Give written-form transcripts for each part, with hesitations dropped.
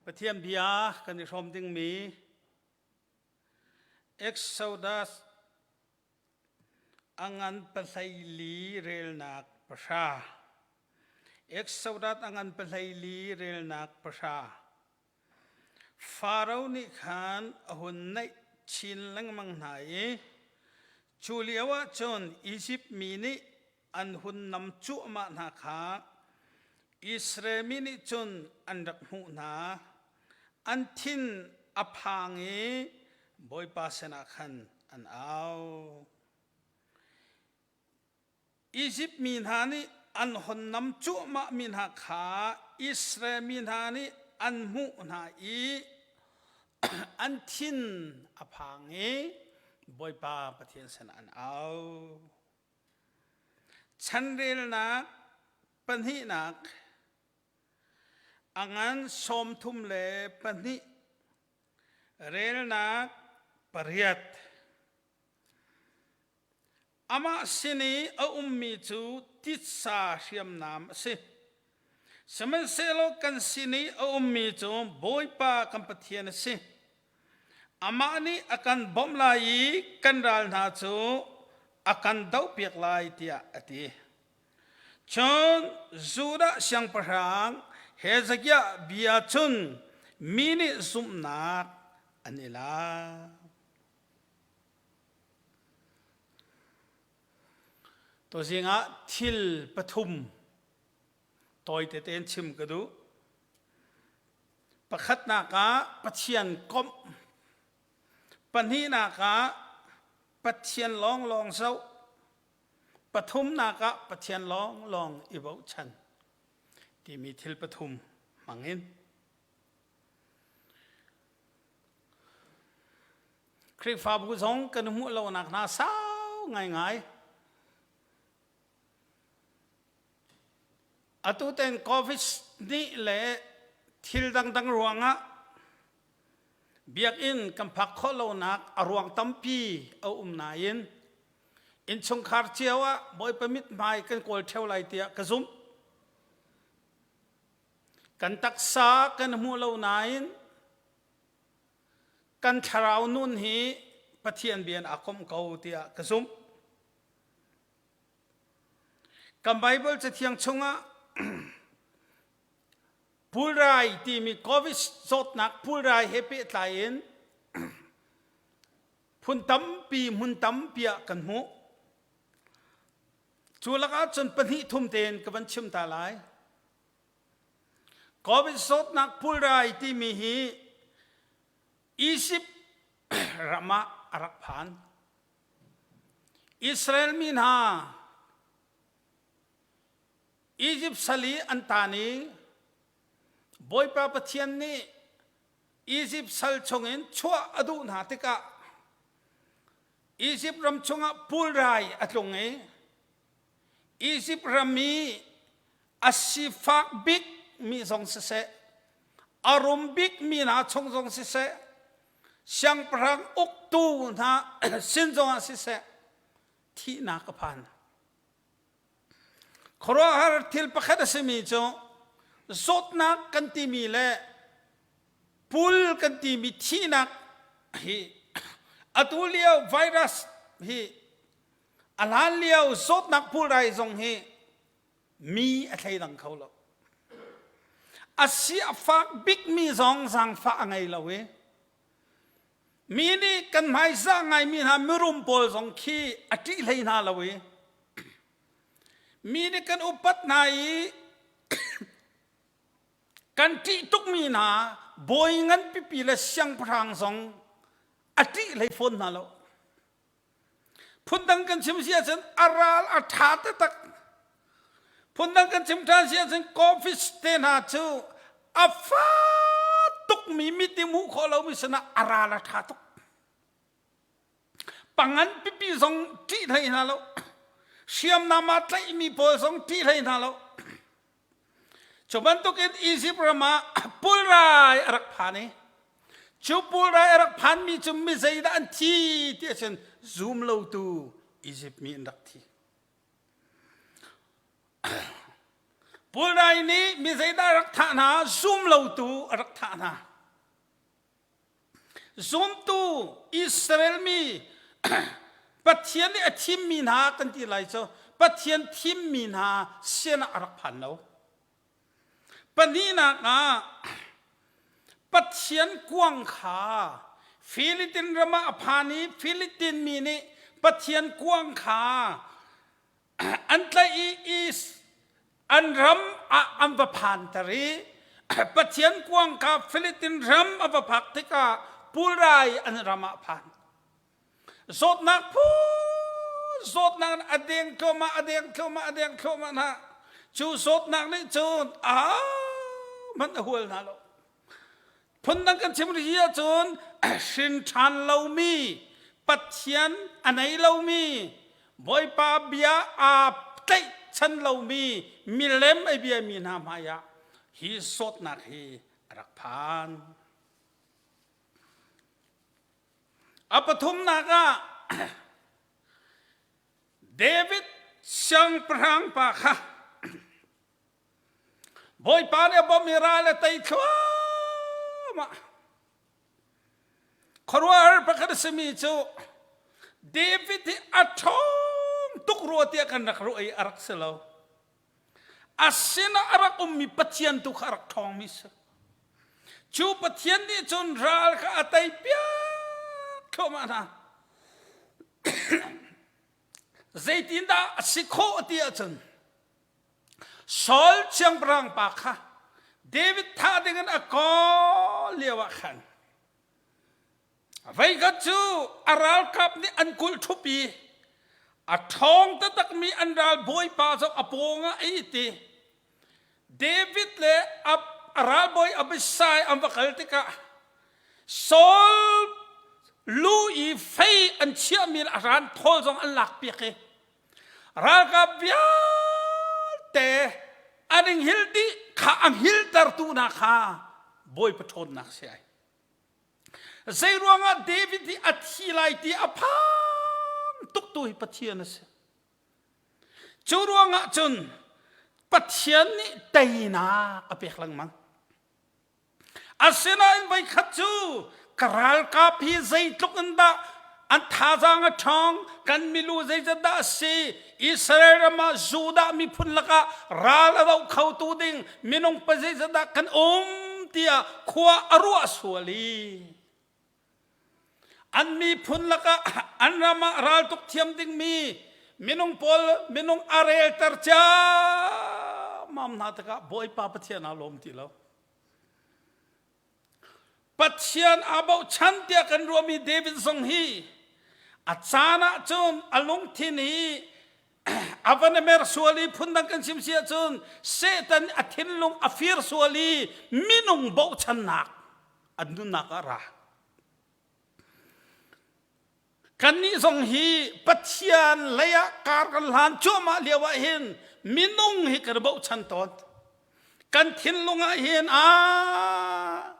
Pathian bia kan i hrawm dingmi Exodus a ngan pahleili relnak pahra. Exodus a ngan pahleili relnak pahra. Faro nih khan a hun naih chin lengmang hna i cu lioah cun Izipt mi nih an hun nam cuahmah hna kha Israel mi nih cun an rak hmuh hna. An thin a phang i Bawipa sinah khan an au. Izipt mi hna nih an hon nam cuahmahmi hna kha Israel mi hna nih an hmuh hna i an thin a phang i Bawipa Pathian sinah an au. Chanrelnak pahnihnak a ngan 32 relnak pariat. Amah sin i a ummi cu titsa hriamnam a si. Sihmanhsehlaw kan sin i a ummi cu Bawipa kan Pathian a si. Amah nih a kan bawmh lai i kan ral hna cu a kan dohpiak lai tiah a ti. Cun Judah siangpahrang Hezekiah bia cun mi nih zumhnak an i lak. Tuzing ah thil pathum tawi tete in chim ka duh. Pakhatnak ah Pathian komh. Pahnihnak ah Pathian lawnglawng zoh. Pathumnak ah Pathian lawnglawng i bochan timi thil pathum hmang in Khrihfabu zong kan hmuh lonak hna sau ngaingai. Atu ten COVID nih le thil dangdang ruangah biakinn kan phak khawh lonak a ruang tampi a um nain innchungkhar cio ah Bawipa mithmai kan kawl ṭheo lai tiah ka zumh. Kan taksa kan hmuh lo nain kan thlarau nun hi Pathian bia in aa komh ko tiah ka zumh. Kan Bible cathiang chungah pulrai timi COVID zawtnak pulrai he pehtlai in phun tampi hmun tampi ah kan hmuh. Cu lakah cun pahnih thum tein ka van chim ta lai. Covid zawtnak pulrai timi hi Egypt ram ah a rak phan. Israel mi hna Egypt sal i an tan i Bawipa Pathian nih Egypt sal chungin chuah a duh hna tikah Izipt ram chungah pulrai a tlung i Izipt ram i a sifak bik mi zong siseh, a rum bik mi hna chung zong siseh, siangpahrang uktu hna sin zongah siseh, thihnak a phan. Khuaruahhar thil pakhat a simi cu zawtnak kan timi le pul kan timi thihnak hi atu lio virus hi a hlan lio zawtnak pulrai zong hi mi a thleidang kho lo. A si a fak bikmi zong zaangfah a ngei lo i mi nih kan hmaizah ngaimi hna mirum pawl zong khi a ṭih hlei hna lo i mi nih kan upat hna i kan ṭih tukmi hna bawi ngan pipi le siangpahrang zong a ṭih hlei fawn hna lo. Phundang kan chim si ahcun a ral a ṭha taktak. Phundang kan chim ṭhan si ahcun Covid te hna cu a fa tukmi mit i hmuh khawh lomi sinah a ral a ṭha tuk. Pangan pipi zong ṭih hlei hna lo. Hriamnam aa tlaihmi pawl zong ṭih hlei hna lo. Cu bantukin Izipt ram ah pulrai a rak phan i cu pulrai a rak phanmi cu mi zeidah an thi ti ahcun zum lotu Izipt mi an rak thi. Pulrai nih mi zeidah a rak thah hna? Zum lotu a rak thah hna. Zumtu Israel mi Pathian nih a thimmi hna kan ti lai cu Pathian thimmi hna sinah a rak phan lo. Pahnihnak ah Pathian kuang kha Philitin ram ah a phan i Philitin mi nih Pathian kuang kha an tlaih i an ram ah an va phanter i Pathian kuang kha Philitin ram a va phak tikah pulrai an ram ah phan. Zawtnak phu zawtnak a deng thluahmah a deng thluahmah a deng thluahmah hna. Cu zawtnak nih cun a hmanh a hual hna lo. Phundang kan chim rih ahcun hrin ṭhan lomi Pathian a nei lomi Bawipa bia aa tlaihchan lomi milem a biami hna hmaiah hi zawtnak hi a rak phan. A pathumnak ah David siangpahrang pa kha Bawipa nih a bawmh i ral a tei thluahmah. Khuaruahhar pakhat a simi cu David hi a ṭhawng tuk rua tiah kan rak ruah i a rak si lo. A sinah a rak ummi Pathian tu kha a rak ṭhawngmi si. Cu Pathian nih cun ral kha a tei piak thluahmah hna. Zeitindah a si khawh ti ahcun Saul siangpahrang pa kha David thah dingin a kawl lio ah khan voikhat cu a ralkap nih an kulh ṭhup i a ṭhawng taktakmi an ral bawipa zong a pawng ah a it i David le a ralbawi Abishai an va kal tikah Saul lu i fei an chiahmi le a ran thawl zong an lakpiak i Ralkap vialte an in hil dih kha a hngiltertu hna kha Bawipa ṭhawnnak si ai. Zei ruangah David hi a thi lai ti a phang tuk tu hi Pathian a si. Cu ruangah cun Pathian nih teinak a pek lengmang. Asinain voikhat cu ka ralkap hi zeitluk in dah an thazaang a ṭhawng, kan milu zeizat dah a si, Israel ram ah Judah miphun lakah ral a doh khotu ding minung pa zeizat dah kan um tiah khua a ruah sual i an miphun lakah an ram ah raltuk thiam dingmi minung pawl minung a relter ciammam hna tikah Bawipa Pathian aa lawm ti lo. Pathian aa bochan tiah kan ruahmi David zong hi a caan ah cun a lungthin hi a van i mer sual i phundang kan chim si ahcun Satan a thinlung a fir sual i minung bochannak an nunnak ah ra. Kannih zong hi Pathian lei ah kar kan hlan cuahmah lio ah hin minung hi kan i bochan tawn. Kan thinlung ah hin aa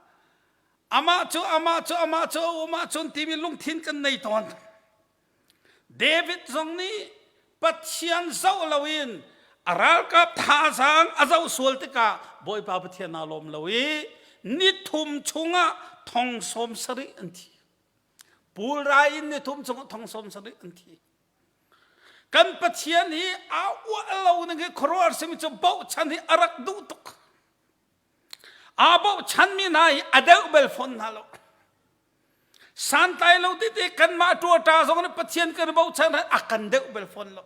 amah cu amah cu amah cu a um ahcun timi lungthin kan nei tawn. David zong nih Pathian zoh loin a ralkap thazaang a zoh sual tikah Bawipa Pathian aa lawm lo i nithum chungah thong sawm sarih an thi. Pulrai in nithum chungah thong sawm sarih an thi. Kan Pathian hi aa uah lo ning hi khuaruahhar simi cu bochan hi a rak duh tuk. Aa bochanmi hna hi a deuh bel fawn hna lo. Santlai lo tete kanmah ṭuaṭa zong nih Pathian kan bochan a kan deuh bel fawn lo.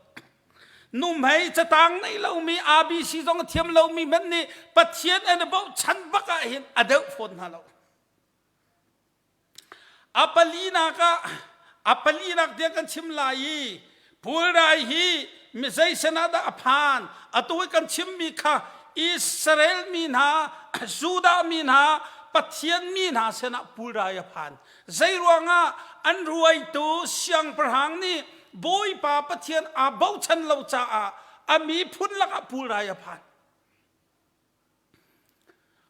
Nuhmei catang nei lomi ABC zong a thiam lomi hmanh nih Pathian an bochan bak ah hin a deuh fawn hna lo. A palinak ah a palinak tiang kan chim lai i pulrai hi mi zei sin ah dah a phan atu i kan chimmi kha Israel mi hna Judah mi hna Pathian mi hna sinah pulrai a phan zei ruangah an ruaitu siangpahrang nih Bawipa Pathian aa bochan lo caah a miphun lakah pulrai a phan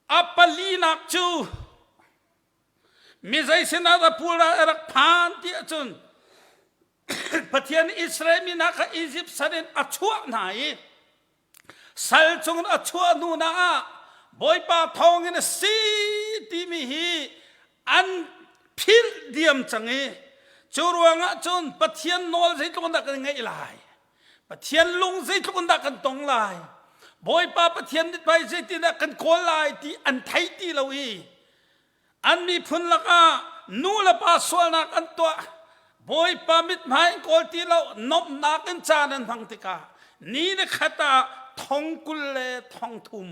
A palinak cu mi zei sinah dah pulrai a rak phan ti ahcun Pathian Israel mi hna kha Izipt sal in a chuah hna i Sal chungin a chuah hnu na ah Bawipa thawngin a si timi hi an philh diam cang i cu ruangah cun Pathian nawl zeitluk in dah kan ngeih lai? Pathian lung zeitluk in dah kan tong lai? Bawipa Pathian mithmai zeitindah kan kawl lai ti an thei ti lo i An miphun lakah nu le pa sualnak an tuah. Bawipa mithmai in kawl ti lo, nomhnak in caan an hmang tikah ni le khat ah thong 20 le thong thum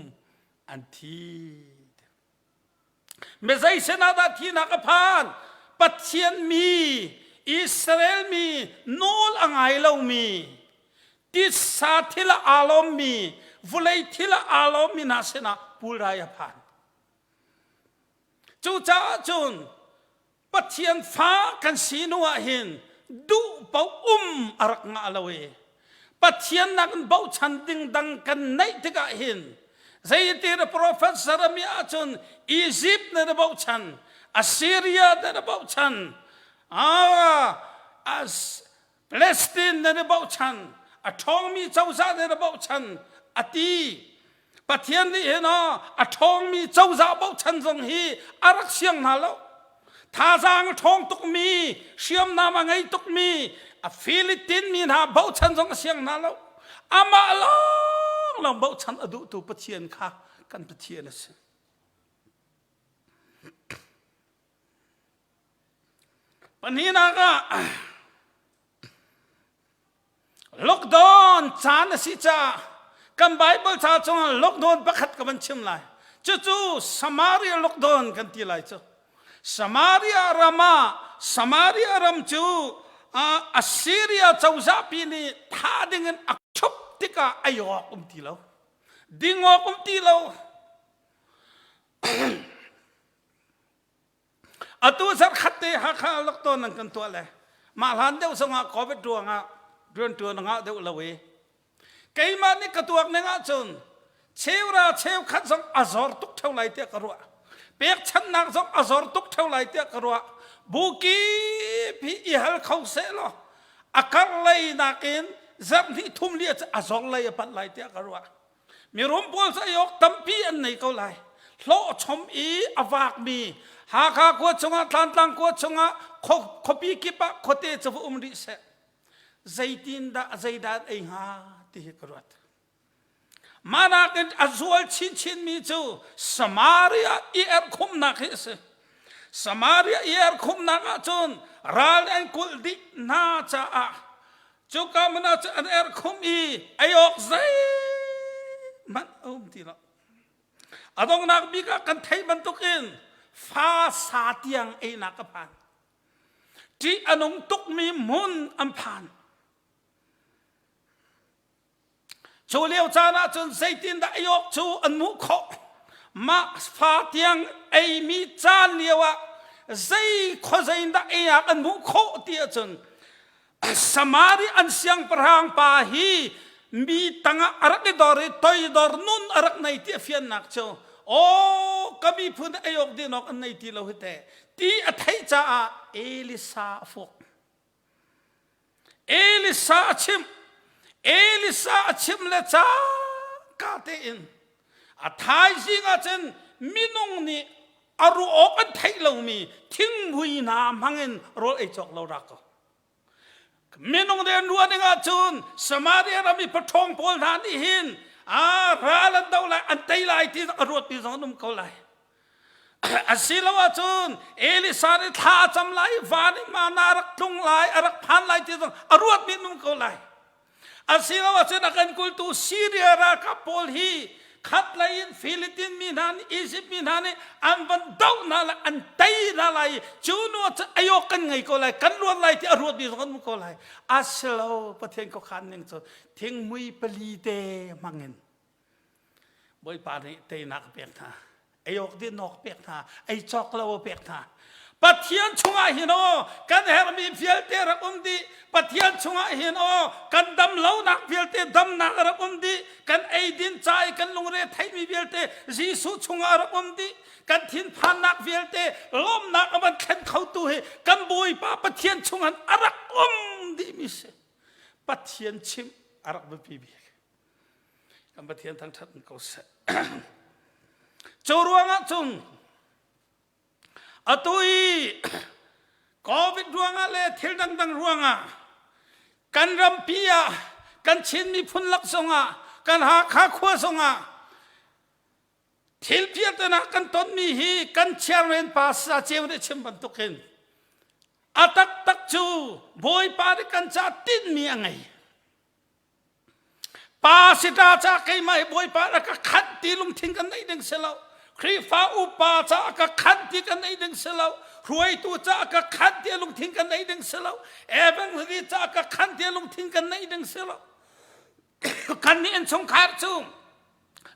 an thi. Mizei sinah dah thihnak a phan? Pathian mi, Israel mi, nawl a ngai lomi, titsa thil ah aa lawmmi, vulei thil ah aa lawmmi hna sinah pulrai a phan. Cucaah cun Pathian fa kan si hnu ah hin duh paoh um a rak ngah lo i Pathian nakin bochan ding dang kan neih tikah hin zeitin prophet Jeremiah ahcun Egypt na bochan Assyria na bochan ah Palestine nan i bochan, a ṭhawngmi cozah nan i bochan a ti. Pathian nih hin a ṭhawngmi cozah bochan zong hi a rak siang hna lo. Thazaang a ṭhawng tukmi, hriamnam a ngei tukmi, a Philippine mi hna bochan zong a siang hna lo. Amah lawng lawng bochan a duhtu Pathian kha kan Pathian a si. Pahnihnak ah lockdown caan a si caah kan Bible ca chungah lockdown pakhat ka van chim lai. Cucu Samaria lockdown kan ti lai cu. Samaria ram ah Samaria ram cu Assyria cozah pi nih thah dingin a ṭhup tikah ei awk um ti lo. Ding awk um ti lo. Atu zarhkhat te Hakha lockdown an kan tuah le mah hlan deuh zongah COVID ruangah rianṭuan a ngah deuh lo i keimah nih ka tuak ning ahcun cheura cheukhat zong a zor tuk ṭheo lai tiah ka ruah. Pekchanhnak zong a zor tuk ṭheo lai tiah ka ruah. Bu kip hi i hal kho seh law a karh lei nakin zarh hnih thum li a zor lei a panh lai tiah ka ruah. Mirum pawl cu ei awk tampi an nei ko lai. Hlawhchom i a vakmi Hakha khua chungah, Tlantlang khua chungah, khuapi kip ah khuate cu va um rih seh. Zeitindah zeidah an ei hnga ti hi ka ruat. Mah nakin a zual chinchinmi cu Samaria i erhkhumnak hi a si. Samaria i erhkhumnak ahcun ral an kulh dih hna caah Cuka hmun ah cun an erhkhum i ei awk zeihmanh a um ti lo. A donghnak bik ah kan theih bantukin fa sa tiang einak a phan. Ṭih a nung tukmi hmun an phan. Cu lio caan ah cun zeitindah ei awk cu an hmuh khawh? Mah fa tiang eimi caan lio ah zei khuazei in dah ei ah an hmuh khawh ti ahcun Samari an siangpahrang pa hi mi tangah a rak i dor i toidor nun a rak nei ti a fiannak cu aw ka miphun ei awk din awk an nei ti lo hi teh ti a theih caah Elisa a fuk. Elisa a chimh. Elisa a chimh le cangka tein a thaizing ah cun minung nih a ruah awk an theih lomi thinghmui hna hmangin rawl ei cawk lo rak ko. Minung nih an ruah ning ahcun Samaria ram i paṭhawng pawl hna nih hin a ral an do lai an tei lai ti a ruatmi zong an um ko lai. Asiloah cun Elisa nih thla a cam lai, van in mana a rak tlung lai, a rak phan lai ti zong a ruatmi an um ko lai. Asiloah cun a kan kultu Syria ralkap pawl hi khatlei in Philippine mi hna nih Egypt mi hna nih an van doh hna lai, an tei hna lai i cu nu ah cun ei awk kan ngei ko lai, kan luat lai ti a ruatmi zong an um ko lai. Asilo Pathian khuakhan ning cu thingmui pali te hmangin Bawipa nih teinak a pek hna. Ei awk din awk pek hna. Ei cawk lo a pek hna. Pathian chungah hin aw kan herhmi vialte rak um dih. Pathian chungah hin aw kan dam lonak vialte damnak a rak um dih. Kan eidin ca i kan lungre theihmi vialte Jesuh chungah a rak um dih. Kan thinphannak vialte lawmnak a van thlen khotu hi kan Bawipa Pathian chungah a rak um dihmi si. Pathian chimh a rak biapi bik. Kan Pathian thangṭhat ko seh. Cu ruangah cun atu i COVID ruangah le thil dangdang ruangah kan rampi ah kan Chin miphun lak zongah kan Hakha khua zongah thil piahtana kan tonmi hi kan chairman pa sa ceu nih chim bantukin a taktak cu Bawipa nih kan ca tinhmi a ngei. Pa sita ca keimah hi Bawipa a ka khanh ti lungthin kan neih ding si lo. Khrihfa upa ca a ka khanh ti kan neih ding si lo. Hruaitu ca a ka khanh ti lungthin kan neih ding si lo. Evangelist ca a ka khanh ti lungthin kan neih ding si lo. Kan nih innchungkhar cu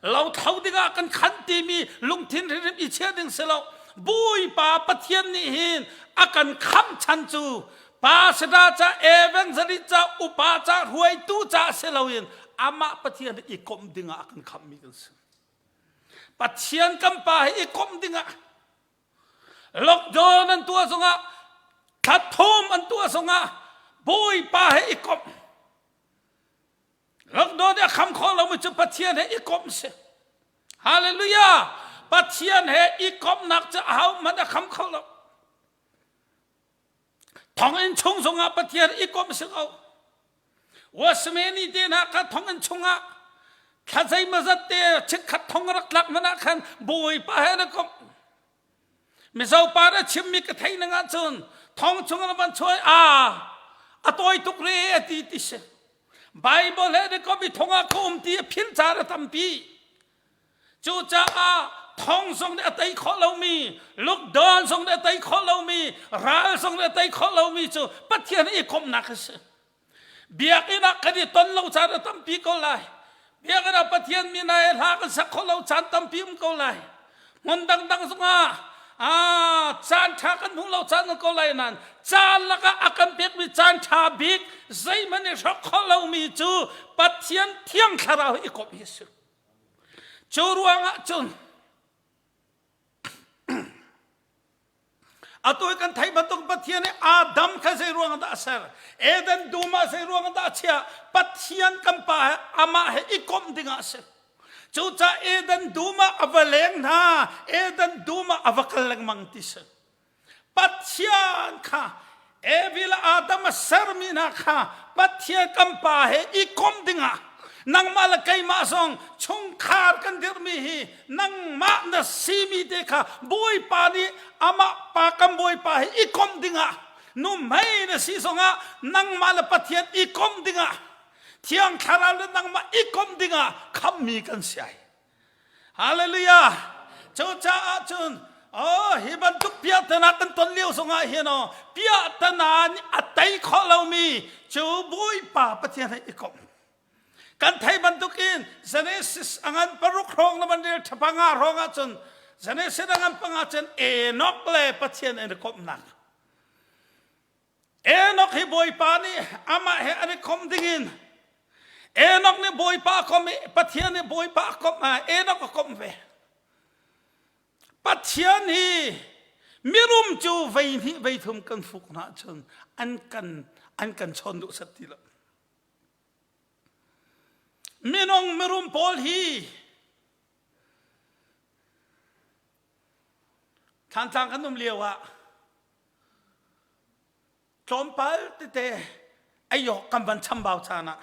lothlo dingah kan khan timi lungthin hrimhrim i chia ding si lo Bawipa Pathian nih hin a kan khamh chan cu pastor ca evangelist ca upa ca hruaitu ca si loin amah Pathian i komh dingah a kan khamhmi kan si Pathian kan pa hi i komh dingah lockdown an tuah zongah thla an tuah zongah Bawipa he i komh Lockdown nih a kham khawh lomi cu Pathian he i komh si. Hallelujah! Pathian he i komhnak cu ahohmanh a kham kho lo. Thonginn chung zongah Pathian i komh si ko. Wasmeni te hna kha thonginn chungah thla zeimawzat te chikkhat thong rak tlak hmanh ah khan Bawipa he na komh. Mizo pa na chimmi ka theih ning ahcun thong chung in van chuai a a tawi tuk re a ti ti si. Bible he ni kom i thong ah ka um ti a phil caan a tampi. Cucaah thong zong nih a tei khawh lomi, lockdown zong nih a tei khawh lomi, ral zong nih a tei khawh lomi cu Pathian i komhnak a si. Biakinn ah kan i ton lo caan a tampi ko lai. Biakinn ah Pathian min ah hla kan sak khawh lo caan tampi um ko lai. Hmun dangdang zongah ah caan ṭha kan hmuh lo caan um ko lai nain caan lakah a kan pekmi caan ṭha bik zeihmanh i hrok khawh lomi cu Pathian thiang thlarau i komh hi a si. Cu ruangah cun Atu i kan theih bantuk Pathian nih Adam kha zei ruang dah a ser? Eden dum ah zei ruang dah a chiah? Pathian kan pa he amah he i komh dingah a si. Cucaah Eden dum ah a va leng hna, Eden dum ah a va kal lengmang ti si. Pathian kha Evi le Adam a sermi hna kha Pathian kan pa he i komh dingah nangmah le keimah zong chungkhar kan dirhmi hi nangmah na simi te kha Bawipa nih amah pa kan Bawipa he i komh dingah nuhmei na si zongah nangmah le Pathian i komh dingah Thiang Thlarau le nangmah i komh dingah khammi kan si ai. Hallelujah! Cucaah cun oh hi bantuk piahtana kan ton lio zongah hin oh piahtana nih a tei khawh lomi cu Bawipa Pathian he i komh. Kan thei bantukin Genesis a ngan paruk hrawng na van rel thapanga hrawng ahcun Genesis a ngan panga cun Enoch le Pathian an i komhnak. Enoch hi Bawipa nih amah he an i komh dingin Enoch nih Bawipa a komh i Pathian nih Bawipa a komh ah Enoch a komh ve. Pathian hi mirum cu vei hnih vei thum kan fuk hna cun an kan an kan chawn duh set ti lo. Minung mirum pawl hi Thlantlang kan um lio ah tlawmpal tete ayok kan van chambau caan ah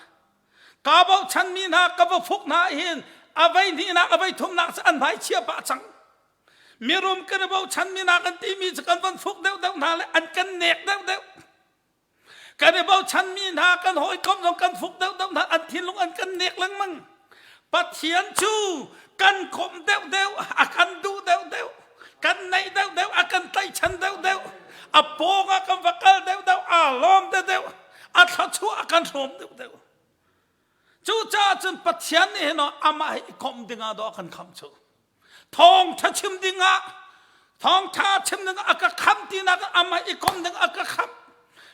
kaa bochanmi hna ka va fuk hna hin a vei hnihnak a vei thumnak cu an hmai chia pah cang mirum kan i bochanmi hna kan timi cu kan van fuk deuhdeuh hna le an kan nek deuhdeuh Kan i bochanmi hna kan hawikom zong kan fuk deuhdeuh hna an thinlung an kan nek lengmang. Pathian cu kan komh deuhdeuh, a kan duh deuhdeuh, kan naih deuhdeuh, a kan tlaihchan deuhdeuh, a pawng ah kan va kal deuhdeuh, aa lawm deuhdeuh, a thluachuah a kan hrawm deuhdeuh. Cucaah cun Pathian nih hin amah hi i komh dingah dawh a kan khamh cu. Thawngṭha chim dingah thawngṭha chim dingah a ka khamh tinak amah i komh ding a ka khamh.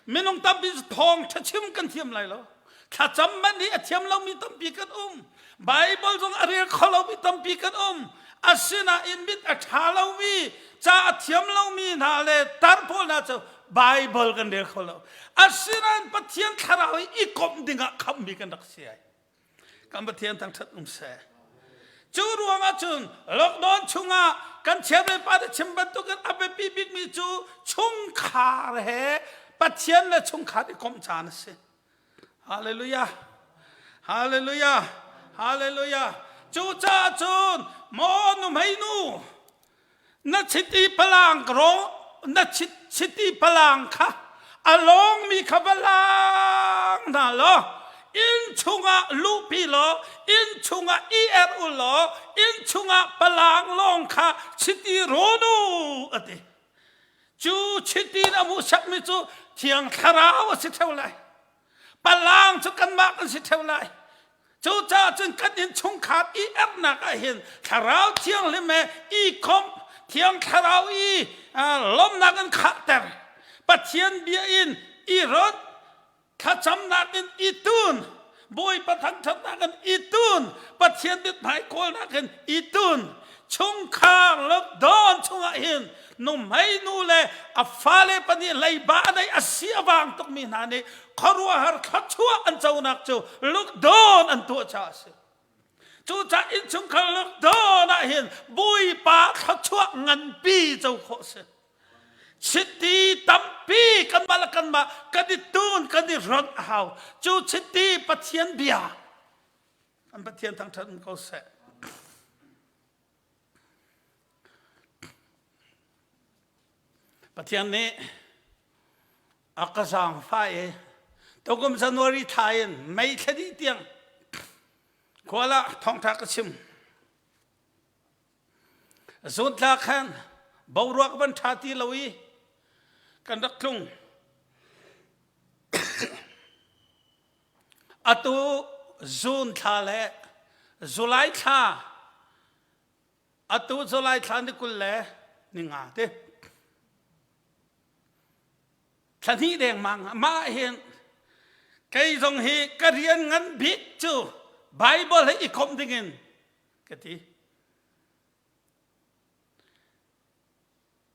Minung tampi cu thawngṭha chim kan thiam lai lo. Thlacam man hi a thiam lomi tampi kan um. Bible zong a rel kho lomi tampi kan um. Asinain mit a ṭha lomi, ca a thiam lomi hna le tar pawl hna cu Bible kan rel kho lo. Asinain Pathian thlarau i i komh dingah khamhmi kan rak si ai. Kan Pathian thangṭhat um seh. Cu ruangah cun lockdown chungah kan chairman pa nih chim bantukin a biapi bikmi cu chungkhar he Pathian le chungkhar i komh caan a si. Hallelujah. Hallelujah. Hallelujah. Cucaah cun maw nuhmei nu na chiti palang ro na chiti palang kha a lawngmi kha va lang hna law inn chungah luhpi law inn chungah i er u law inn chungah palang lawng kha chiti rawn u a ti cu chiti a hmuhsakmi cu thiang thlarau a si theo lai palang cu kanmah kan si theo lai Cucaah cun kan innchungkhar i ernak ah hin Thlarau Thianghlim he i komh, Thiang Thlarau i lawmhnak in khahter, Pathian bia in i rawnh, thlacamnak in i tun, Bawipa thangṭhatnak in i tun, Pathian mithmai kawlnak in i tun, chungkhar lockdown chungah hin nuhmei nu le a fale pahnih leiba a nei a si a vang tukmi hna nih khuaruahhar thluachuah an conak cu lockdown an tuah caah a si. Cucaah innchungkhar lockdown ah hin Bawipa thluachuah nganpi co khawh a si. Chiti tampi kanmah le kanmah kan i tun kan i ronh a hau. Cu chiti Pathian bia an Pathian thangṭhat in ko seh. Pathian nih a ka zaangfah i tukum January thla in May thla dih tiang khual ah thawngṭha ka chim. Zuntla khan boruak van ṭha ti lo i kan rak tlung. Atu June thla le July thla atu July thla ni 20 le ni nga te thla hnih dengmang mah hin kei zong hi ka rian ngan bik cu Bible he i komh dingin ka ti.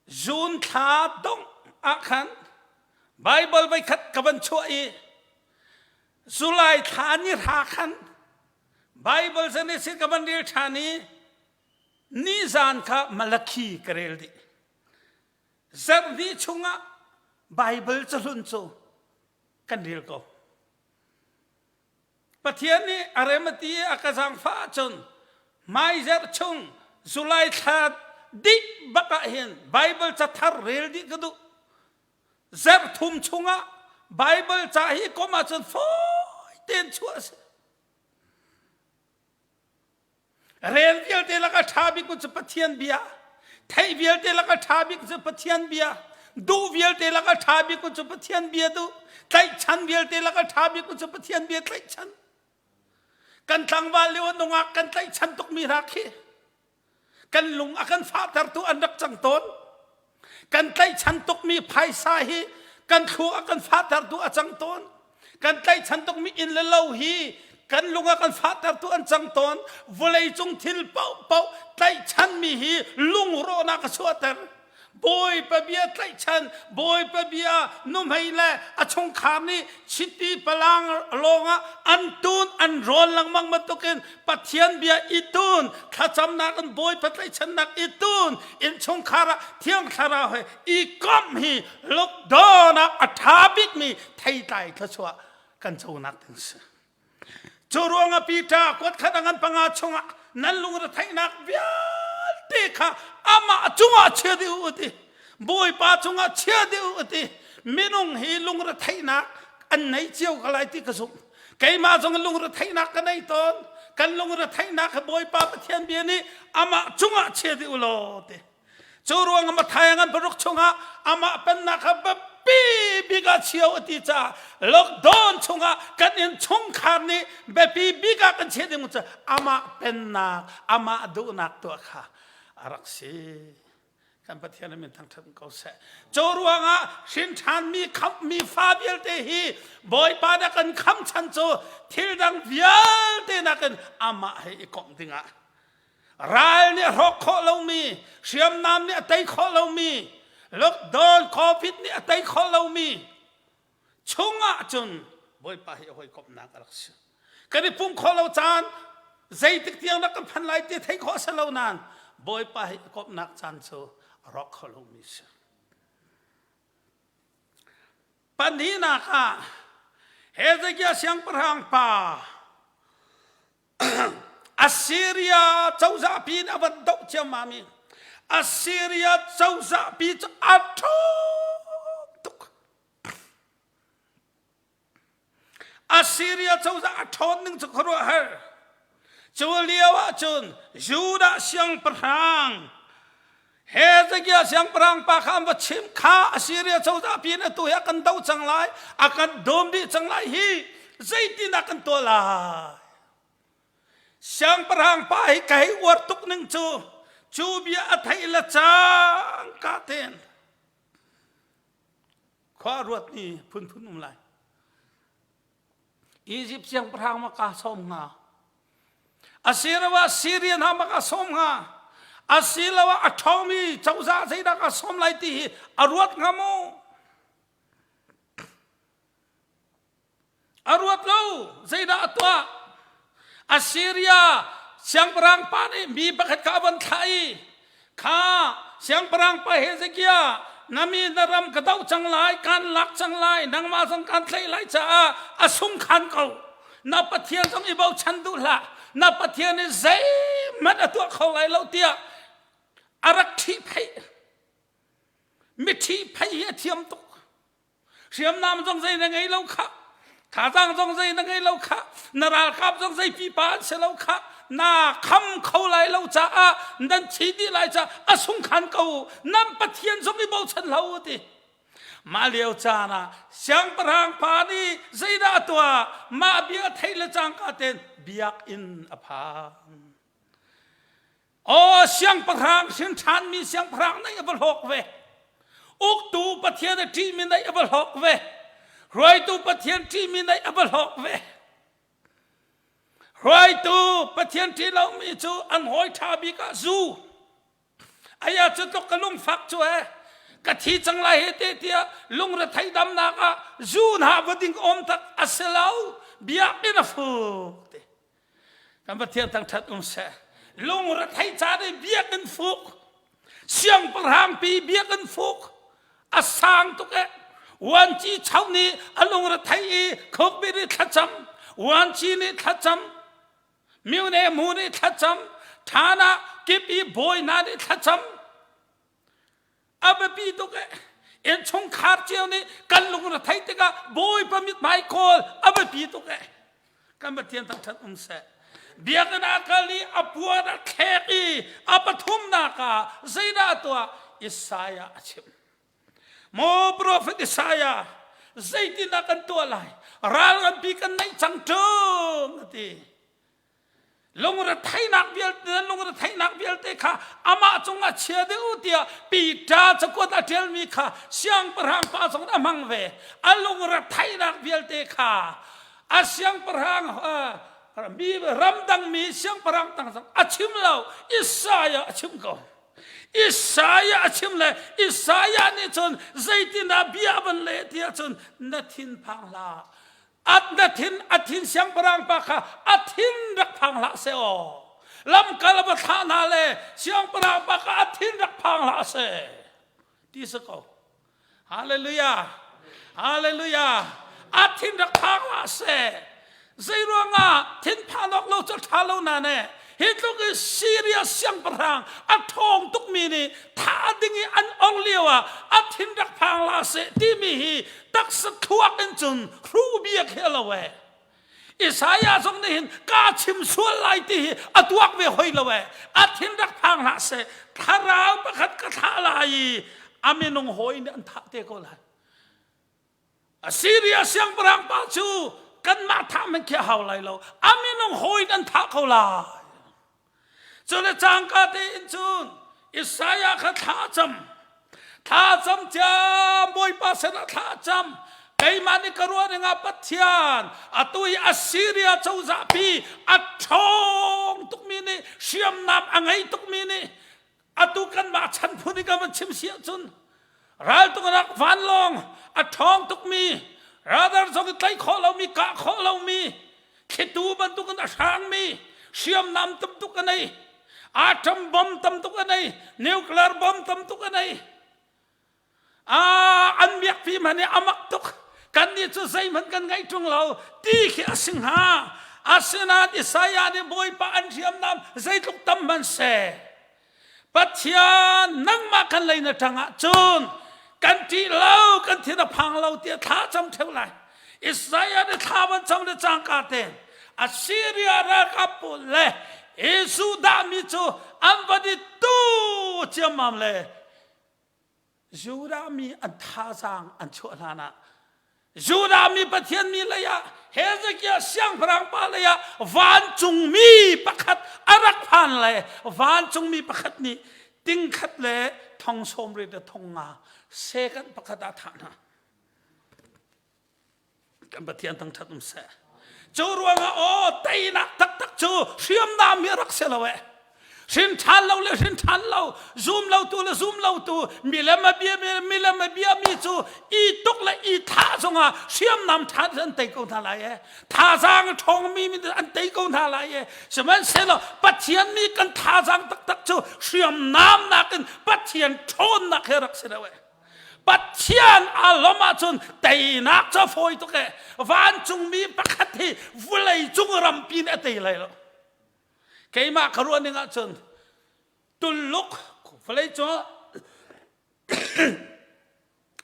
June thla dongh ah khan Bible voikhat ka van chuah i July thla ni hra khan Bible Genesis ka van rel ṭhan i nizan kha Malakhi ka rel dih. Zarh hnih chungah Bible cahlun cu kan rel ko. Pathian nih a rem a ti i a ka zaangfah ahcun hmaizarh chung July thla dih bak ah hin Bible cathar rel dih ka duh. Zarh thum chungah Bible ca hi kom ahcun fawi tein chuah a si. Rel vialte lak a ṭha bik cu Pathian bia. Theih vialte lak a ṭha bik cu Pathian bia. Duh vialte lak a ṭha bik cu Pathian bia duh. Tlaihchan vialte lak a ṭha bik cu Pathian bia tlaihchan. Kan tlangval lio nungak kan tlaihchan tukmi hna khi kan lung a kan fahtertu an rak cang tawn. Kan tlaihchan tukmi phaisa hi kan thlu a kan fahtertu a cang tawn. Kan tlaihchan tukmi inn le lo hi kan lung a kan fahtertu an cang tawn. Vawleicung thil paohpaoh tlaihchanmi hi lungrawhnak a chuahter. Bawipa bia tlaihchan, Bawipa bia nuhmei le a chungkhar nih chiti palang lawngah an tun an rawn lengmang bantukin Pathian bia i tun, thlacamnak in Bawipa tlaihchannak i tun, innchungkhar ah Thiang Thlarau he i komh hi lockdown ah a ṭha bikmi theitlai thluachuah kan conak ding si. Cu ruangah Peter kuat khat a ngan panga chungah nan lungretheihnak vialte kha amah cungah chia dih u ti. Bawipa cungah chia dih u ti. Minung hi lungretheihnak an nei cio ka lai ti ka zumh. Keimah zong lungretheihnak ka nei tawn. Kan lungretheihnak hi Bawipa Pathian bia nih amah cungah chia dih u law ti. Cu ruang Matthai ngan paruk chungah amah pennak kha biapi bik ah chio a ti caah lockdown chungah kan inn chungkhar nih biapi bik ah kan chiah ding cu amah pennak amah duhnak tuah kha a rak si. Kan Pathian min thangṭhat ko seh. Cu ruangah hrin ṭhanmi khamhmi fa vialte hi Bawipa dah kan kham chan cu thil dang vialte nakin amah he i komh dingah Ral nih a hrawk khawh lomi, hriamnam nih a tei khawh lomi, lockdown COVID nih a tei khawh lomi chungah cun Bawipa hi a hawikomhnak a rak si. Kan i pum khawh lo caan zeitik tiang dah kan phan lai ti theih khawh a si lo nain Bawipa he i komhnak caan cu a rawk kho lomi si. Pahnihnak ah Hezekiah siangpahrang pa Assyria cozah pi in a van doh ciammam i Assyria cozah pi cu a ṭhawng tuk. Assyria cozah a ṭhawn ning cu khuaruahhar. Cu lio ah cun Judah siangpahrang Hezekiah siangpahrang pa kha an va chim kha Assyria cozah pi in atu hi a kan doh cang lai, a kan dawm dih cang lai hi zeitindah kan tuah lai? Siangpahrang pa hi ka hei uar tuk ning cu cu bia a theih le cangka tein Khua ruat ni phunphun um lai. Egypt siangpahrang ma ka sawm hnga. Asiloah Syria hna ma ka sawm hnga. Asiloah a ṭhawngmi cozah zeidah ka sawm lai ti hi a ruat hnga maw? A ruat lo. Zeidah a tuah? Assyria siangpahrang pa nih mi pakhat kha a von thlah i kha siangpahrang pa Hezekiah na mi na ram ka doh cang lai kan lak cang lai nangmah zong kan tlaih lai caah a sung khan ko na pathian zong i bochan duh hlah na pathian nih zeihmanh a tuah kho lai lo tiah a rak ṭhihpheih mi ṭhihpheih hi a thiam tuk Hriamnam zong zei na ngei lo khah. Thazaang zong zei na ngei lo khah. Na ralkap zong zei pipa an si lo khah. Na kham kho lai lo caah nan thi dih lai caah a sungkhan ko nan Pathian zong i bochan hlah u ti. Mah lio caan ah siangpahrang pa nih zeidah a tuah? Mah bia theih le cangka tein biakinn a phan. Aw siangpahrang hrin ṭhanmi siangpahrang naih a va hlawk ve. Uktu Pathian a ṭihmi naih a va hlawk ve. Hruaitu Pathian ṭihmi naih a va hlawk ve. Hruaitu Pathian ṭih lomi cu an hawi ṭha bik ah zu. Aya cu tluk ka lungfak cu he ka thi cang lai he te tiah lungre damnak ah zu hna va ding awm tak a si lo biakinn a fuk te. Kan Pathian thangṭhat um seh. Lungrethei ca nih biakinn fuk. Siangpahrang pi biakinn fuk. A sang tuk eh. Uanci chau nih a lungrethei i khukbi nih thlacam. Uanci nih thlacam. Myone mu nih thlacam. Thana kip i bawi hna nih thlacam. A biapi tuk eh. Innchungkhar cio nih kan lungre theih tikah Bawipa mithmai kawl a biapi tuk eh. Kan Pathian thangṭhat um seh. Biakinn ah kal i a puan a thlek i a pathumnak ah zeidah a tuah? Isaiah a chim. Maw profet Isaiah, zeitindah kan tuah lai? Ral nganpi kan neih cang ṭung a ti. Lungretheihnak vialte lungretheihnak vialte kha amah cungah chia dih u tiah Peter cakuat a ṭialmi kha siangpahrang pa zong a hmang ve. A lungretheihnak vialte kha a siangpahrang mi ramdangmi siangpahrang tang zong a chim lo Isaiah a chim ko. Isaiah a chim le Isaiah nih cun zeitindah bia a van leh tiah cun na thinphang hlah At na thin a thin siangpahrang pa kha a thin rak phang hlah seh aw. Lamkal a va thlah hna le siangpahrang pa kha a thin rak phang hlah seh. Ti si ko. Hallelujah. Hallelujah. A thin rak phang hlah seh. Zei ruangah thinphan awk lo cu ṭha lo na ne. Hi tluk i Syria siangpahrang a ṭhawng tukmi nih thah ding i an ong lio ah a thin rak phang hlah seh timi hi taksa thluak in cun hruh bia khi a lo ee. Isaiah zong nih hin ka chim sual lai ti hi a tuak ve hoi lo ee. A thin rak phang hlah seh. Thlarau pakhat ka thlah lai i a minung hawi nih an thah te ko lai. Assyria siangpahrang pa cu kanmah thah man khi a hau lai lo. A minung hawi in an thah ko lai. Cule cangka tein cun Isaiah kha thla cam. Thla cam ciam Bawipa sinah thla cam. Keimah nih ka ruah ning ah Pathian atu i Assyria cozah pi a ṭhawng tukmi nih hriamnam a ngei tukmi nih atu kanmah chan phun i ka van chim si ahcun raltuknak vanlawng a ṭhawng tukmi radar zong i tlaih khawh lomi kah khawh lomi. Thlitu bantukin a hrangmi hriamnam tam tuk a nei. Atom bomb tam tuk a nei. Nuclear bomb tam tuk a nei. Ah, an miakpi hmanh hi a mak tuk. Kannih cu zeihmanh kan ngaih ṭung lo ti khi a si hnga. Asinain Isaiah nih Bawipa an hriamnam zeitluk tam hmanh seh. Pathian nangmah kan lei na ṭang ahcun kan ṭih lo, kan thin a phang lo tiah thla cam ṭheo lai. Isaiah nih thla van cam le cangka tein Assyria ralkap pawl le Judah mi cu an van i tu ciammam le Judah mi an thazaang an chuah hlan ah Judah mi Pathian mi lei ah Hezekiah siangpahrang pa lei ah vancungmi pakhat a rak phan le vancungmi pakhat nih tingkhat le thong sawm riat le thong nga second pakhat ah thah hna. Kan Pathian thangṭhat um seh. Cu ruangah aw teinak taktak cu hriamnam hi rak si lo eh. Hrin ṭhan lo le hrin ṭhan lo, zum lo tu le zum lo tu, milem a bia mi milem a bia mi cu i tuk le i thah zongah hriamnam ṭhan an tei ko hna lai eh. Thazaang a ṭhawngmi mi an tei ko hna lai eh. Sihmanhsehlaw Pathian mi kan thazaang taktak cu hriamnam nakin Pathian ṭhawnnak he rak si lo eh. Pathian aa lawmh ahcun teinak cu a fawi tuk ee. Vancungmi pakhat hi vulei cung rampi nih a tei lai lo. Keimah ka ruah ning ahcun Tuluk vawlei cung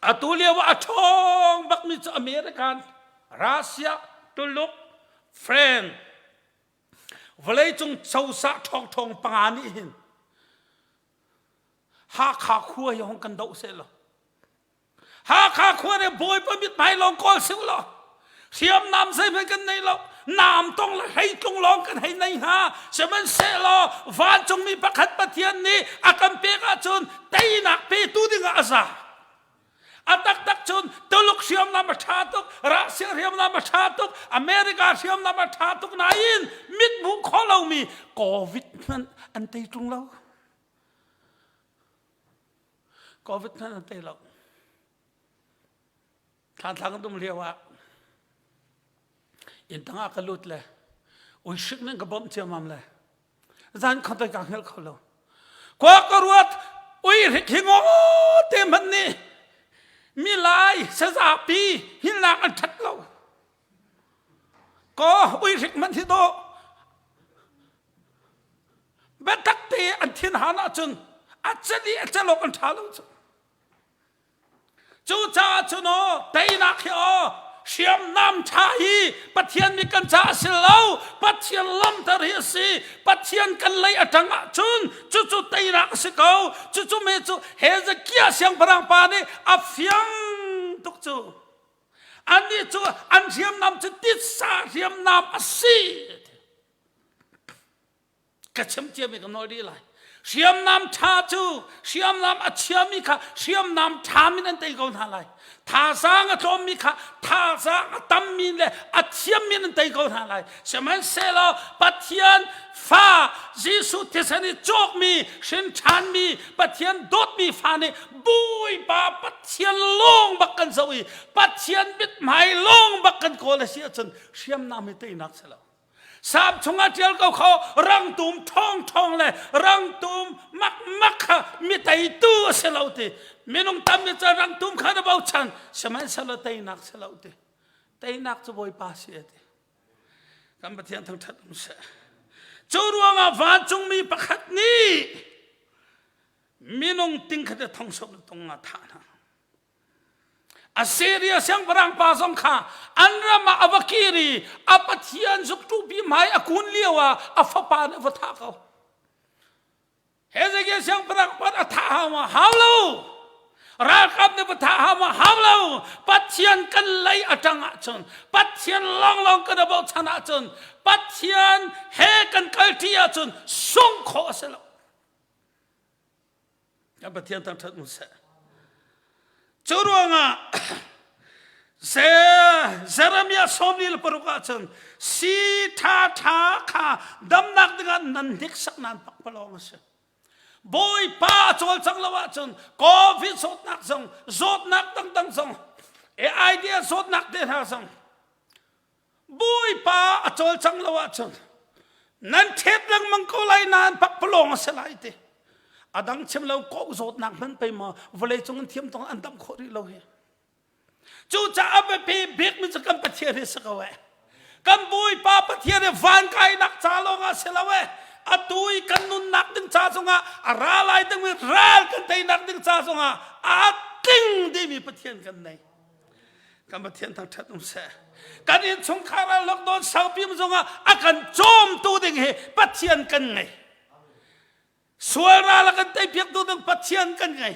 atu lio ah a ṭhawng bakmi cu American, Russia, Tuluk, France, vawleicung cozah ṭhawngṭhawng panga nih hin Hakha khua hi hong kan doh seh law Hakha khua nih Bawipa mithmai lawng kawl sih law hriamnam zeihmanh kan nei lo naam tong le hleitlung lawng kan hei nei hnga sihmanhsehlaw vancungmi pakhat Pathian nih a kan pek ahcun teinak petu dingah a za a taktak cun Tuluk hriamnam a ṭha tuk Russia hriamnam a ṭha tuk America hriamnam a ṭha tuk nain mit hmuh khawh lomi COVID hmanh an tei ṭung lo Covid hmanh an tei lo. Thlanthlang kan um lio ah inn tang ah ka lut le ui hrik nih ka bawmh ciammam le zan kho ka hngal kho lo. Khua ka ruat ui hrik hi ngaw te hmanh nih mi lai sazapi hinnak an that lo. Ko ui hrik hmanh hi dawh biatak te an thin han ahcun a cel i a cel awk an ṭha lo cu cucaah cun aw teinak hi aw hriamnam ṭha hi Pathian nih kan caah a si lo Pathian lamter hi a si Pathian kan lei a ṭang ahcun cucu teinak a si ko cucu me cu Hezekiah siangpahrang pa nih a fiang tuk cu annih cu an hriamnam cu titsa hriamnam a si Ka chim ciami ka nawl dih lai. Hriamnam ṭha cu hriamnam a chiami kha hriamnam ṭha min an tei ko hna lai. Thazaang a tlawmmi kha thazaang a tammi le a thiammi an tei ko hna lai. Sihmanhsehlaw Pathian fa Jesuh thisen i cawkmi, hrin ṭhanmi, Pathian dawtmi fa nih Bawipa Pathian lawng bak kan zoh i Pathian mithmai lawng bak kan kawl a si ahcun hriamnam hi teinak si lo. Sam chungah ṭial ko kho rangtum ṭhawngṭhawng le rangtum makmak kha mi teitu a si lo ti minung tam nih cun rangtum kha na bochan sihmanhsehlaw teinak si lo ti teinak cu Bawipa si a ti kan Pathian thangṭhat um seh cu ruangah vancungmi pakhat nih minung tingkhat le thong sawm le tung nga thah hna Assyria siangpahrang pa zong kha an ram ah a va kir i a pathian zukṭupi hmai a kun lio ah a fapa nih a va thah ko. Hezekiah siangpahrang pa a thah hau ma? Hau lo. Ralkap nih va thah hau ma? Hau lo. Pathian kan lei a ṭang ahcun, Pathian lawnglawng kan i bochan ahcun, Pathian he kan kalṭi ahcun sungh khawh a si lo. Kan Pathian thangṭhat um seh. Cu ruangah Jeremiah 46 ah cun si ṭha ṭha kha damnak dingah nan hniksak nan pakpalawng a si. Bawipa a cawlcang lo ahcun COVID zawtnak zong zawtnak dangdang zong AIDS zawtnak te hna zong. Bawipa a cawlcang lo ahcun nan ṭhet lengmang ko lai nain pakpalawng a si lai ti. A dang chim lo ko zawtnak hmanh pei maw vawlei cung an thiam tong an dam khawh rih lo hi. Cucaah biapi bikmi cu kan Pathian hi si ko eh. Kan Bawipa Pathian hi van kainak ca lawng ah si lo eh. Atu i kan nunnak ding ca zongah a ra lai dingmi ral kan teinak ding ca zongah aa tling dihmi Pathian kan nei. Kan Pathian thangṭhat um seh. Kan innchungkhar ah lockdown saupi zongah a kan cawmtu ding hi Pathian kan ngei. Sual ral a kan teipiaktu ding Pathian kan ngei.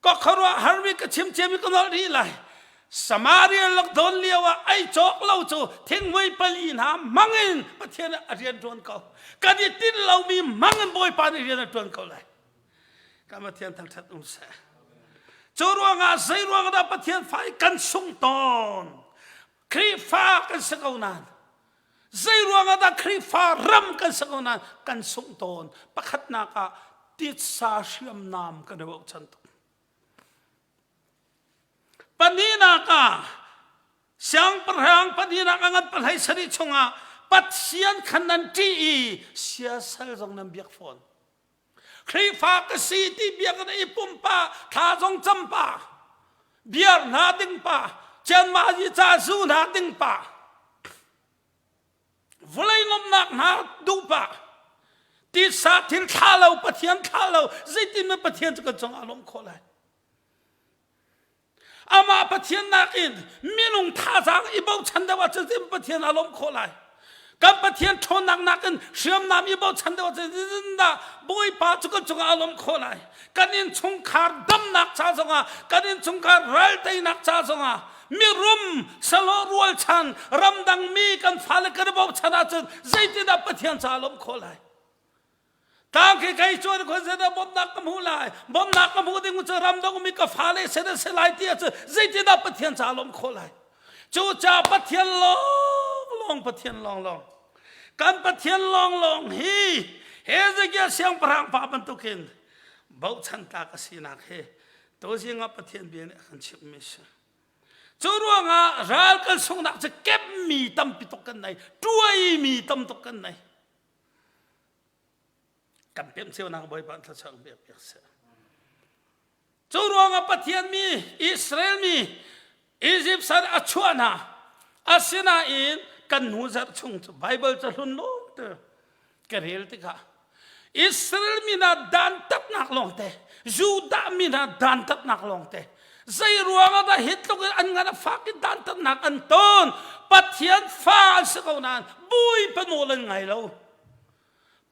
Ka khuaruah harmi ka chim ciami ka nolh rih lai. Samaria lockdown lio ah ei cawk lo cu thingmui pali hna hmangin Pathian a rian ṭuan ko. Kan i tinh lomi hmangin Bawipa nih rian a ṭuan ko lai. Kan Pathian thangṭhat um seh. Cu ruangah zei ruang dah Pathian fa i kan sung tawn? Khrihfa kan si ko nain zei ruangah dah Khrihfa ram kan si ko nain kan sungh tawn? Pakhatnak ah titsa hriamnam kan i bochan tuk. Pahnihnak ah siangpahrang pahnihnak a ngan pahlei sarih chungah Pathian khan nan ṭih i siasal zong nan biak fawn. Khrihfa ka si ti biakinn i pumpa thla zong cam pa biar hna ding pa cianma yi ca zu hna ding pa vawlei lawmhnak hna duh pa titsa thil thla lo Pathian thla lo zeitin ma Pathian cu kan cungah lawmh khawh lai Amah Pathian nakin minung thazaang i bochan deuh ahcun zeitin Pathian a lawmh khawh lai? Kan Pathian ṭhawnnak nakin hriamnam i bochan deuh ahcun zeitindah Bawipa cu kan cungah a lawmh khawh lai? Kan innchungkhar damnak ca zongah, kan innchungkhar ral teinak ca zongah, mirum salo rualchan ramdang mi kan fale kan i bochan ahcun zeitindah Pathian ca a lawmh khawh lai? Tang khi kei chuan khon se da bawmhnak ka hmu lai bawmhnak ka hmu ding cu ramdang mi ka fale se da se lai ti cu zeitindah Pathian ca lawm khawh lai cu ca Pathian lawng lawng Pathian lawng lawng kan Pathian lawng lawng hi Hezekiah siangpahrang pa bantukin bochan tlak a sinak hi tuzing ah Pathian bia nih a kan chimhmi si cu ruangah ral kan sunghnak cu kepmi tampi tuk kan nei tuaimi tam tuk kan nei Kan pemh cionak Bawipa thluachuah kan pek piak seh. Cu ruangah Pathian mi Israel mi Egypt sal a chuah hna. Asinain kan hnu zarh chung cu Bible ca hlun lawng te ka rel tikah Israel mi hna dantatnak lawngte Judah mi hna dantatnak lawngte zei ruangah dah hi tluk in an ngan a fak i dantatnak an ton Pathian fa an si ko nain Bawipa nawl an ngai lo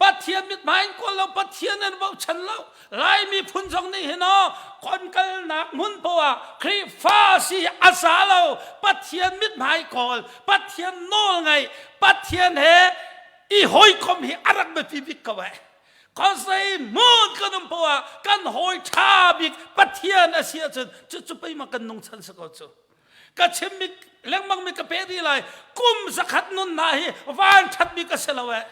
Pathian mithmai in kawl lo Pathian an bochan lo Laimi phun zong nih hin aw kon kalnak hmun poah Khrihfa si a za lo Pathian mithmai kawl Pathian nawl ngaih Pathian he i hawikom hi a rak biapi bik ko eh Khuazei hmun kan um poah kan hawi ṭha bik Pathian a si ahcun cucu pei ma kan nungchan si ko cu ka chimmi lengmang mi ka pe rih lai kum zakhat nun hna hi van ṭhatmi ka si lo eh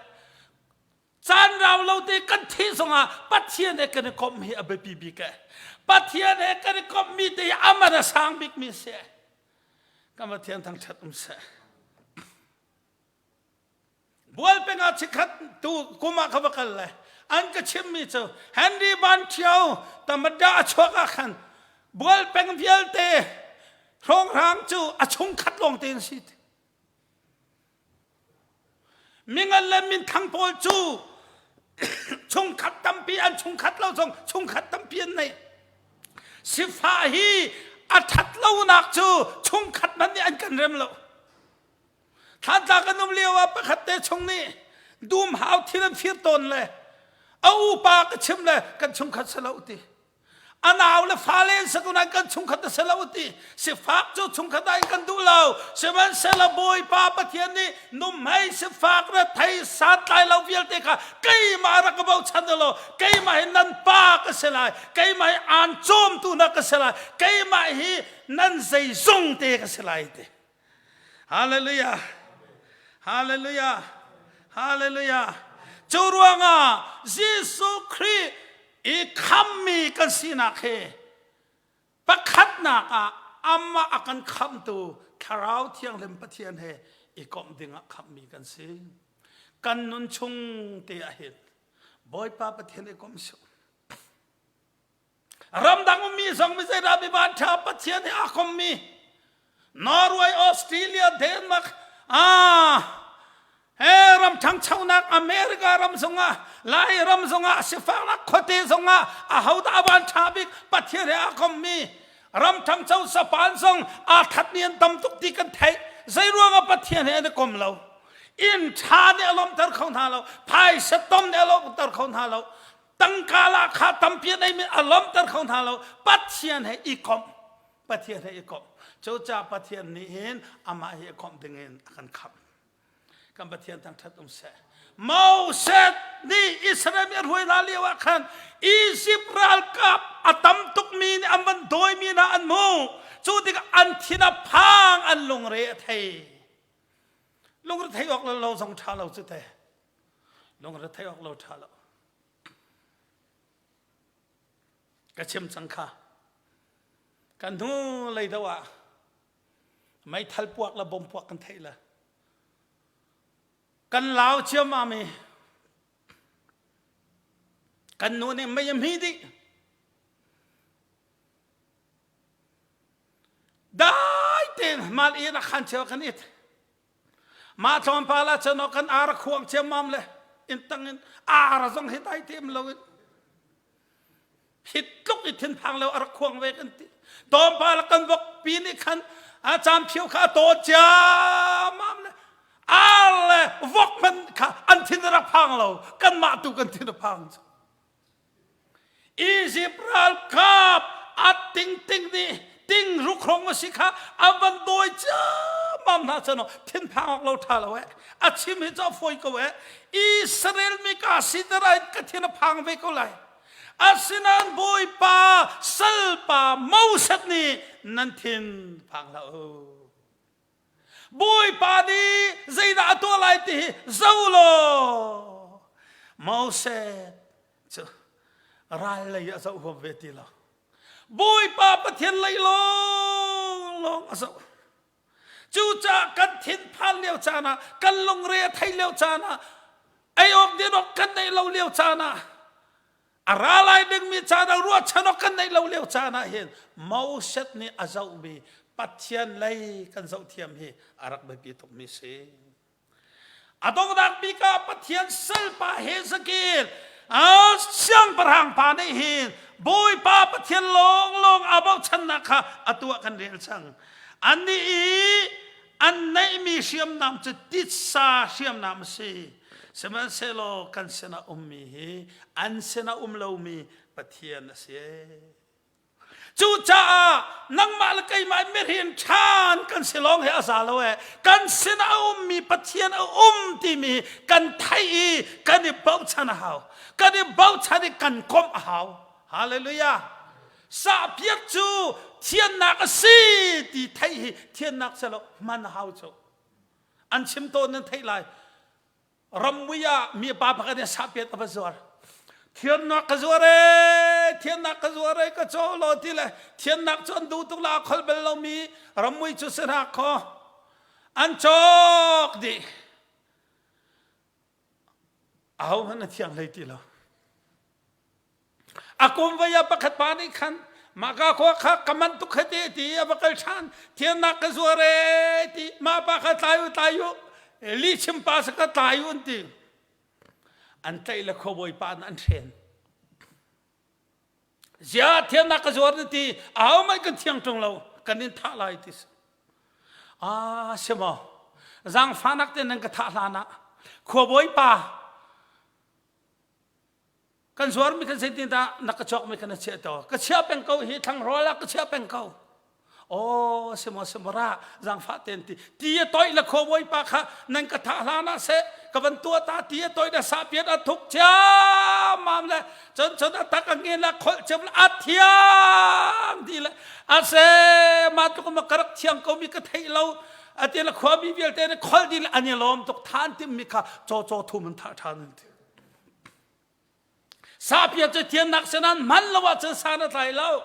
caan rau lo te kan thih zongah Pathian he kan i komh hi a biapi bik eh Pathian he kan i komhmi te hi aman a sang bikmi si eh kan Pathian thangṭhat um seh Bualpeng ah chikkhat tu kum ah ka va kal le an ka chimmi cu Henry Van Thio tamada a chuak ah khan Bualpeng vialte hrawnghrang cu a chungkhat lawng te an si. Mingan le minthang pawl cu chungkhat tampi an chungkhat lo zong chungkhat tampi an nei. Sifah hi a ṭhat lonak cu chungkhat hmanh nih an kan rem lo. Thlantla kan um lio ah pakhat te chung nih dum hau thil an fir tawn le a upa ka chim le kan chungkhat si lo ti a nau le fale an si ko nain kan chungkhat a si lo ti sifak cu chungkhat ah in kan duh lo sihmanhsehlaw Bawipa Pathian nih numhmei sifak rethei santlai lo vialte kha keimah rak ka bochan law keimah hi nan pa ka si lai keimah hi aan cawmtu na ka si lai keimah hi nan zeizong te ka si lai ti Hallelujah. Hallelujah. Hallelujah. Cu ruangah Jesuh Khrih i khammi kan sinak hi pakhatnak ah amah a kan khamtu Thlarau Thianghlim Pathian he i komh dingah khamhmi kan si. Kan nun chung te ah hin Bawipa Pathian i komh sih. Ramdang ummi zong mi zeidah mi van ṭha Pathian he aa kommi Norway, Australia, Denmark, ah he ram ṭhangchonak America ram zongah Lai ram zongah sifaknak khuate zongah ahodah a van ṭha bik Pathian he aa kommi ram ṭhangcho sapan zong aa thatmi an tam tuk ti kan theih zei ruangah Pathian he an i kom lo inn ṭha nih a lawmter kho hna lo phaisa tom nih a lawmter kho hna lo tangka la kha tampi an eimi a lawmter kho hna lo Pathian he i komh Pathian he i komh cucaah Pathian nih hin amah hi i komh ding in a kan khamh kan Pathian thangṭhat um seh Moses nih Israel mi a hruai hna lio ah khan Egypt ralkap a tam tukmi nih an van dawimi hna an hmuh cu tikah an thin a phang an lungre a thei lungre thei awk lo lo zong ṭha lo cu te lungre thei awk lo ṭha lo ka chim cang kha kan hnu lei do ah meithal puak le bom puak kan theih le kan lau ciammam i kan nu nih mei a hmi dih dai tein mal in a khan cheu kan it Mah tlawmpal ah cun kan ar a khuang ciammam le inn tang in ar zong hi dai te um lo in hi tluk i thinphang lo a rak khuang ve kan ti. Tlawmpal kan vok pi nih khan a cam phio kha a taw ciammam le ar le vok hmanh kha an thin a rak phang lo kanmah tu kan thin a phang cu. Izipt ralkap a tingting nih ting rukrong a si kha a van dawi ciammam hna chan thinphang awk lo ṭha lo eh a chim hi cu a fawi ko eh Israel mi ka si terai ka thin a phang ve ko lai asinain Bawipa salpa Moses nih nan thin phang hlah u Bawipa nih zeidah a tuah lai ti hi zo law Moses cu ral lei a zoh huam ve ti lo. Bawipa Pathian lei lawng lawng a zoh. Cucaah kan thinphan lio caan ah, kan lungre a thei lio caan ah, ei awk din awk kan neih lo lio caan ah, A ra lai dingmi caan ah ruahchan awk kan neih lo lio caan ah hin Moses nih a zohmi Pathian lei kan zoh thiam hi a rak biapi tukmi si. A donghnak bik ah Pathian salpa Hezekiel siangpahrang pa nih hin Bawipa Pathian lawnglawng aa bochannak kha a tuah kan rel cang. Annih i an neihmi hriamnam cu titsa hriamnam a si. Sihmanhsehlaw kan sinah ummi hi an sinah um lomi Pathian a si. Cucaah nangmah le keimah mihrin ṭhan kan si lawng hi a za lo ee. Kan sinah a ummi Pathian a um timi kan theih i kan i bochan a hau. Kan i bochan i kan komh a hau. Hallelujah. Sahpiat cu thiannak a si ti theih hi thiannak si lo hman a hau cu. An chim tawn nan theih lai. Rammui ah mi pa pakhat nih sahpiat a va zuar. Thiannak ka zuar ee, thiannak ka zuar ee, ka caw law ti le thiannak cu an duh tuk la a khol bal lomi rammui cu si hna khaw. An cawk dih. Ahohmanh a thiang hlei ti lo. A kum vai ah pakhat pa nih khan mahka khua kha ka man tuk hei ti ti a va kal ṭhan thiannak ka zuar ee ti mah pa kha tlai u tlai u lihchim pa sa ka tlai u an ti an tlaih le khuabawi pa an hren zia thiannak ka zuar na ti ahohmanh kan thiang ṭung lo kan in thah lai ti si ah simaw zaangfahnak te nan ka thah hlan ah khuabawi pa Kan zuarmi kan zeitin dah na ka cawkmi kan na chiah to ka chiah peng ko hi thlangrawl ah ka chiah peng ko aw simo simo ra zangfah ten ti ti a toih la kho bawipa kha nan ka thah hlan ah seh ka van tua ta ti a toih na sa piat a thuk ciammam le cun cun a tak a nge la kholh ciam la a thiang ti le a se ma tluk ma ka rak thiang ko mi ka theih lo a ti la khuami vialte ne khol di le an i lawm tuk than tim mi kha caw caw thum an thah than an ti Sapia cu thiannak sinan hman lo ahcun san a tlai lo.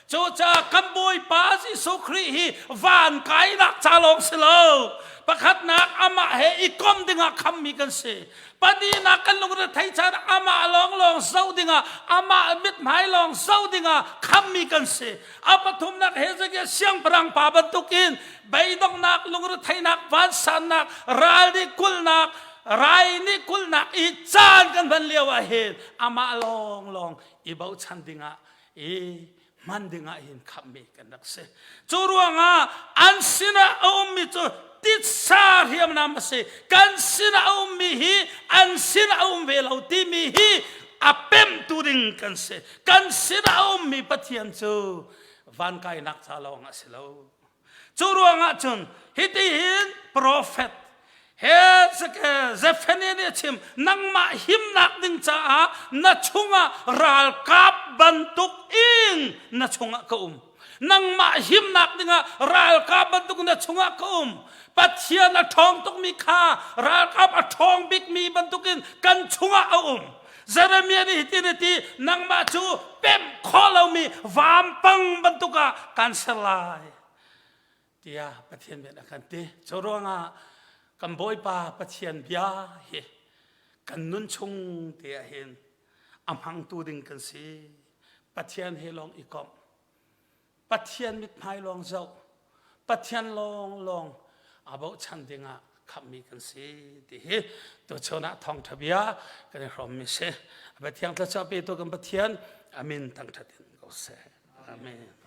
Cucaah kan Bawipa Jesuh Khrih hi van kainak ca lawng si lo. Pakhatnak amah he i kom dingah khammi kan si. Pahnihnak kan lungre thei caan amah lawnglawng zoh dingah amah mithmai lawng zoh dingah khammi kan si. A pathumnak Hezekiah siangpahrang pa bantukin beidonghnak, lungretheihnak, vansannak, ral nih kulhnak, rai nih kulhnak i caan kan hman lio ah hin amah lawnglawng i bochan dingah i hman dingah hin khamhmi kan rak si. Cu ruangah an sinah a ummi cu titsa hriamnam a si. Kan sinah a ummi hi an sinah a um ve lo timi hi a pemhtu ding kan si. Kan sinah a ummi Pathian cu van kainak ca lawng a si lo. Cu ruangah cun hitihin profet he Zephaniah nih a chim nangmah himnak ding caah na chungah ralkap bantuk in na chungah ka um nangmah himnak dingah ralkap bantuk na chungah ka um Pathian a ṭhawng tukmi kha ralkap a ṭhawng bikmi bantukin kan chungah a um Jeremiah nih hitin a ti nangmah cu pemh khawh lomi vampang bantuk ah kan ser lai tiah Pathian bia a kan ti. Cu ruangah kan Bawipa Pathian bia hi kan nun chung te ah hin a hmangtu ding kan si. Pathian he lawng i komh. Pathian mithmai lawng zoh. Pathian lawng lawng a bochan dingah khamhmi kan si ti hi tuchun ah thawngṭha bia kan i hrawmmi si. Pathian thluachuah petu kan Pathian amin thangṭhat in ko seh. Amen.